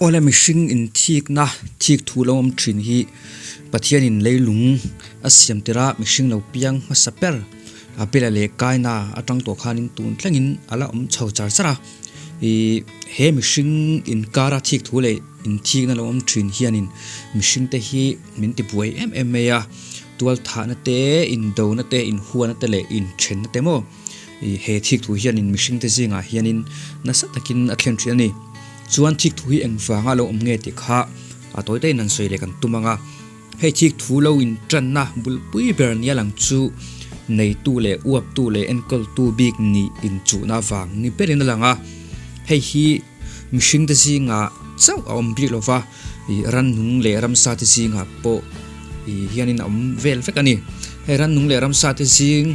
Awle mihring inthikna thik thu lo awm thin hi Pathianin leilung a siam tir a, mihring lo piang hmasa ber a bela leh kaina atang tawh khanin tun thlengin a la awm chho char char a. Ih he mihring inkara thik thu leh inthikna lo awm thin hianin mihringte hi min ti buai em em mai a, tualthahna te, indona te, inhuana te leh inthenna te maw. Ih he thik thu hianin mihringte zingah hianin nasa takin a thlen thin a ni. Chuan thik thu hi engvanga lo awm nge tih kha a tawi takin han sawi leh kan tum ang a. Hei thik thu lo intanna bulpui ber nia lang chu neitu leh uaptu leh enkawltu bik nih inchuhna vang ni berin a lang a. Hei hi mihringte zingah chauh a awm bik lova, ih rannung leh ramsa te zingah pawh ih hianin a awm vel vek a ni. Hei rannung leh ramsa te zing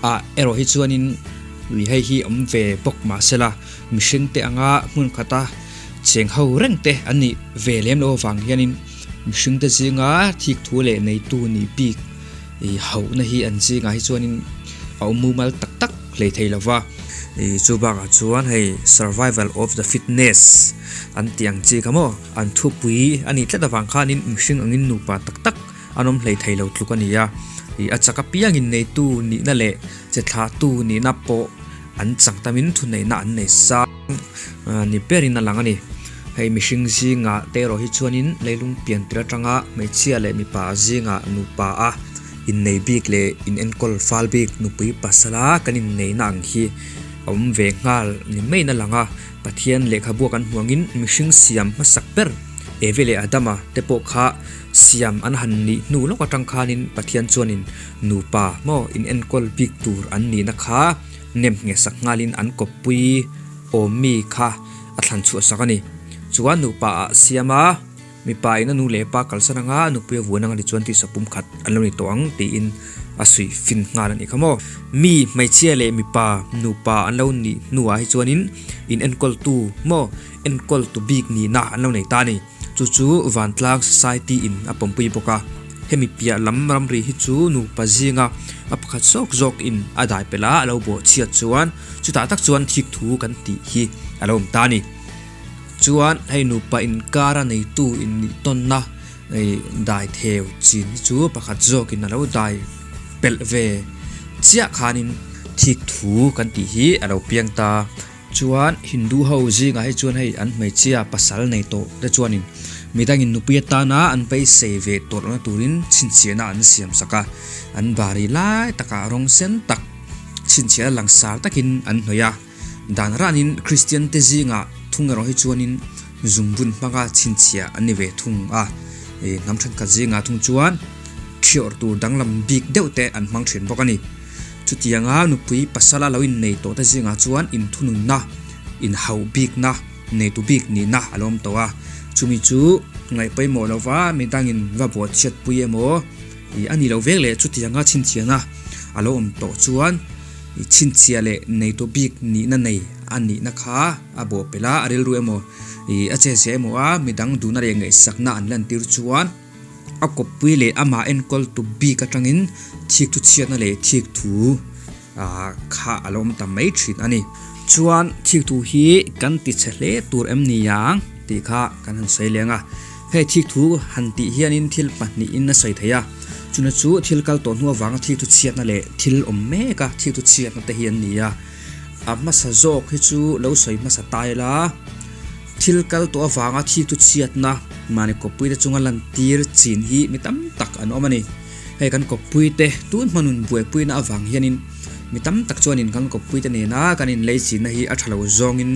ah erawh hi chuanin ih hei hi awm ve bawk mahsela mihring te anga hmun khata cheng ho reng te an nih ve lem loh avang hianin mihring te zinga thik thu leh neitu nih bik ih hauhna hi an zingah hi chuanin a awm mumal tak tak hlei thei lo va. Ih chu bakah chuan hei survival of the fitness an tih ang chi kha maw an thupui a nih tlat avang khanin mihring angin nupa tak tak an awm hlei thei lo tluk a ni a, ih a chak apiangin neitu nihna leh che thlahtu nihna pawh an chak tamin thuneihna an nei sang ni berin a lang a ni. Hei mihring zingah te erawh hi chuanin leilung pian tir atanga hmeichhia leh mipa zingah nupa a innei bik leh in enkawl fal bik nupui pasala kan inneihna ang hi a awm ve nghal ni maiin a lang a, Pathian lehkhabu a kan hmuh angin mihring siam hmasak ber Eve leh Adama te pawh kha siam an han nih hnu lawk atang khanin Pathian chuanin nupa maw in enkawl bik tur an nihna kha nem nghehsak nghalin an kawppui awm mi kha a thlan chhuah sak a ni. Chuan nupa ah siam a, mipa in a nu leh pa kalsan anga a nupui a vuan anga tichuan tisa pum khat an lo ni tawh ang tiin a suih fin nghal a nih kha maw. Mi hmeichhia leh mipa nupa an lo nih hnuah hi chuanin in enkawltu maw enkawl tu bik nihna an lo nei ta a ni. Chu chu Vantlang Society in a pawmpui bawk a. Hemi piah lam ramri hi chu nupa zinga a pakhat zawk zawk in a dai pelh a, a lo bawh chhiat chuan chutah tak chuan thik thu kan tih hi a lo awm ta a ni. Chuan hei nupa inkara neitu in nih tawnna dai theu chin hi chu pakhat zawk in a lo dai pelh ve chiah khanin thik thu kan tih hi a lo piang ta. Chuan Hindu ho zingah hi chuan hei an hmeichhia pasal nei tawh te chuanin midangin nupui atana an beisei ve tawh lohna turin chhinchhiahna an siam sak a, an bari lai takah rawng sen tak chhinchhiahna langsar takin an hnawih a. Dan ranin Kristian te zingah thung erawh hi chuanin zungbun hmanga chhinchhiah an ni ve thung a, hnam thenkhat zingah thung chuan thiawrh tur danglam bik deuh te an hmang thin bawk a ni. Chutianga nupui pasala lo innei tawh te zingah chuan inthununna, inhauh bikna, neitu bik nihna a lo awm tawh a. Chumi chu ngaih pawimawh lova midangin va buatchhiatpui emaw ih a ni lo vek leh chutianga chhinchhiahna a lo awm tawh chuan ih chhinchhiah leh neitu bik nihna nei a nihna kha a bawhpelh a, a rilru emaw ih a chezia emaw a midang duhna leh ngaihsakna an lantir chuan A kawppui leh amah enkawl tu bik atangin thik thu chhiatna leh thik thu kha a lo awm ta mai thin a ni. Chuan thik thu hi kan ti chhe hle tur em ni ang tih kha kan han sawi leng a. Hei thik thu han tih hianin thil pahnihin a sawi thei a, chuna chu thil kal tawh hnu avanga thik thu chhiatna leh thil awm mek a thik thu chhiatna te hi an ni a. A hmasa zawk hi chu lo sawi hmasa ta ila. Thil kal tawh avanga thik chu chhiatna mahni kawppui te chunga lantir chin hi mi tam tak an awm a ni. Hei kan kawppui te tun hmanun buaipuina avang hianin mi tam tak chuanin kan kawppui te nena kan inlei chinna hi a tha lo zawngin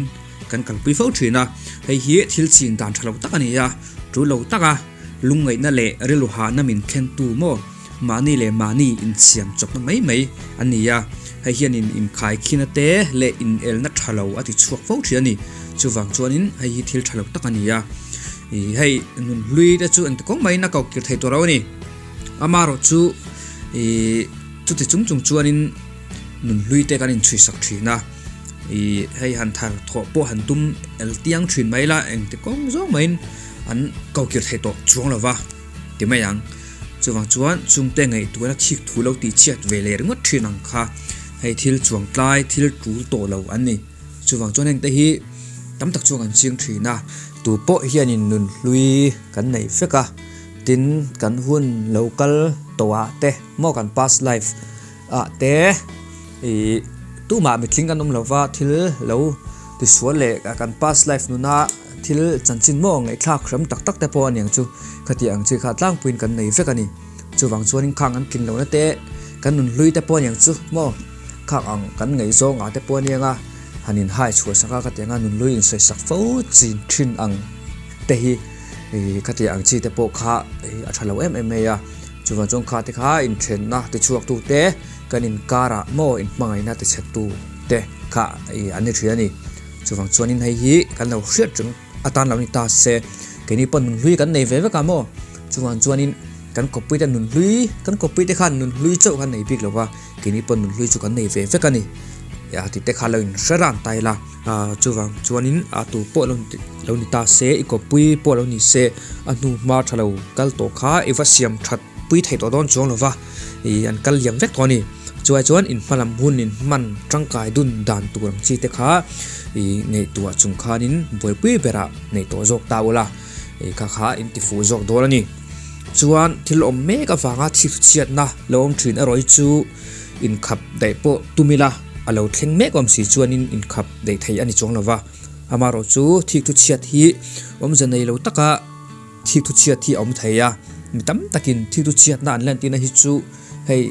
kan kalpui fo thin a. Hei hi thil chin dan tha lo tak a ni a, tul lo taka lungngaihna leh rilru hahna min thlentu maw mahni leh mahni insiam chawpna mai mai a ni a, hei hianin inkhaikhinna te leh inelna tha lo a ti chhuak fo thin a ni. Chuvang chuanin hei hi thil tha lo tak a ni a, ih hei nun hlui te chu engti kawng maiin a ko kir thei tur lo a ni. Amaherawh chu ih chuti chung chung chuanin nun hlui te kan inchhuisak thin a, ih hei han thar thawh pawh han tum el tiang thin mai la engti kawng zawng maiin an ko kir thei tawh chuang lo va ti mai ang. Chuvang chuan chungte ngaihtuahna thik thu lo tih chhiat ve leh ringawt thin ang kha hei thil chuangtlai thil tul tawh lo an ni. Chuvang chuan hengte hi Tam tak chuan kan ching thin a, tu pawh hianin nun hlui kan nei vek a, tin kan hun lo kal tawhah te maw kan past life ah te ih tumah mitling kan awm lova thil lo tisual leh kan past life nuna thil chanchin maw ngaihthlak hram tak tak te pawh a niang chu khatiang ang chi kha tlangpuiin kan nei vek a ni. Chuvang chuanin khang an tlin lohna te kan nun hlui te pawh a niang chu maw khang ang kan ngaihzawng ah te pawh a niang a han in hai chhuah sak a khatiang a nun hlui in sawi sak fo chin thin ang te hi ih khatiang ang chi te pawh kha ih a tha lo em em mai a chuvang chuan kha te kha inthenna ti chhuak tu te kan inkar ah maw in hmangaihna ti chhe tu te kha ih an ni thin a ni chuvang chuanin hei hi kan lo hriat reng atan lo ni ta se keini pawh nun hlui kan nei ve vek a maw chuvang chuanin kan kawppui te nun hlui kan kawppui te khan nun hlui chauh khan nei bik lo va keini pawh nun hlui chu kan nei ve vek a ni a tih te kha lo in hre ran ta ila ah chuvang chuanin a tu pawh lo lo ni ta se i kawppui pawh lo ni se a hnu hma tha lo kal tawh kha i va siam that pui thei tawh dawn chuang lo va ih an kal liam vek tawh a ni chuai chuan in hma lam hun in hman tangkai dun dan tur ang chi te kha ih ngaihtuah chung khanin buaipui berah nei tawh zawk ta ula ih kha kha in ti fuh zawk dawn a ni chuan thil awm mek avanga thil chhiatna lo awm thin erawh hi chu inkhap daih pawh tum ila a lo thleng mek awm si chuanin inkhap daih thei a ni chuang lo va amaherawh chu thik thu chhiat hi awmze nei lo taka. Thik thu chhiat hi a awm thei a, mi tam takin thik thu chhiatna an lantirna hi chu hei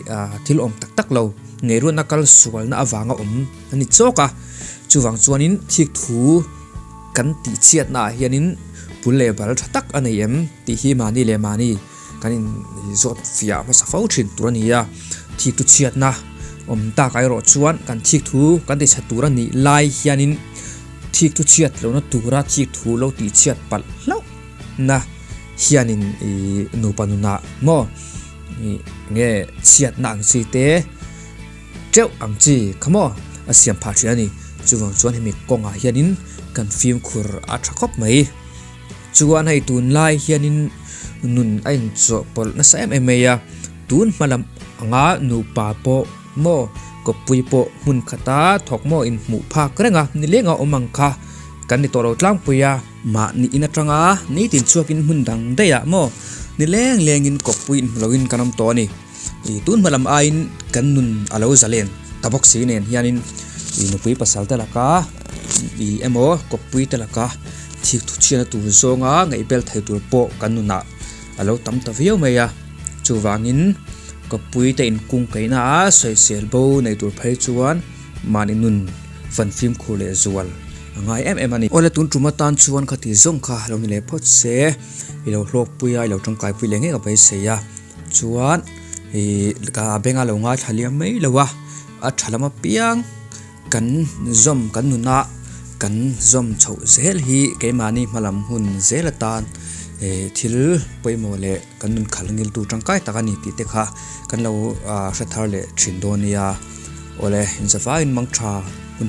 thil awm tak tak lo, ngeiruatna kal sualna avanga awm a ni chawk a. Chuvang chuanin thik thu kan tih chhiatna ah hianin bul leh bal tha tak a nei em tih hi mahni leh mahni kan inzawt fiah hmasa fo thin tur a ni a. Thik thu chhiatna awm tak ah erawh chuan kan thik thu kan ti chhe tur a nih lai hianin thik thu chhiat lohna tura thik thu lo tih chhiat palh hlauh na hianin ih nupa nunah maw ih nge chhiatna ang chi te teuh ang chi kha maw a siam phah thin a ni chuvang chuan hemi kawngah hianin kan fimkhur a tha khawp mai chuan hei tunlai hianin nun a inchawhpawlh nasa em em mai a tun hma lam anga nupa pawh maw kawppui pawh hmun khata thawk maw inhmuh phak reng a nileng a awm ang kha kan ni tawh lo tlangpui a. Mahni in atanga nitin chhuakin hmun dang daih ah maw ni leng lengin kawppui inhmu loin kan awm tawh a ni. Ih tun hma lam aiin kan nun a lo zalen ta bawk si nen hianin ih nupui pasal te laka ih emaw kawppui te laka thik thu chhiatna tur zawnga ngaihbel thei tur pawh kan nunah a lo tam ta viau mai a. Chuvangin kawppui te inkung kaihna a sawisel bo nei tur phei chuan mahni nun van fimkhur leh zual a ngai em em a ni. Awle tun tum atan chuan khati zawng kha lo ni leh phawt se, i lo hlawkpui a, i lo tangkaipui leh ngei ka beisei a, chuan ih ka benga lo ngaithla liam mai lo a, a tha lam apiang kan zawm kan nuna kan zawm chhoh zel hi keimahni hma lam hun zel atan ih thil pawimawh leh kan nun khalh ngiltu tangkai tak a ni tih te kha kan lo hre thar leh thin dawn nia. Awle, inzavaiin mang tha hun.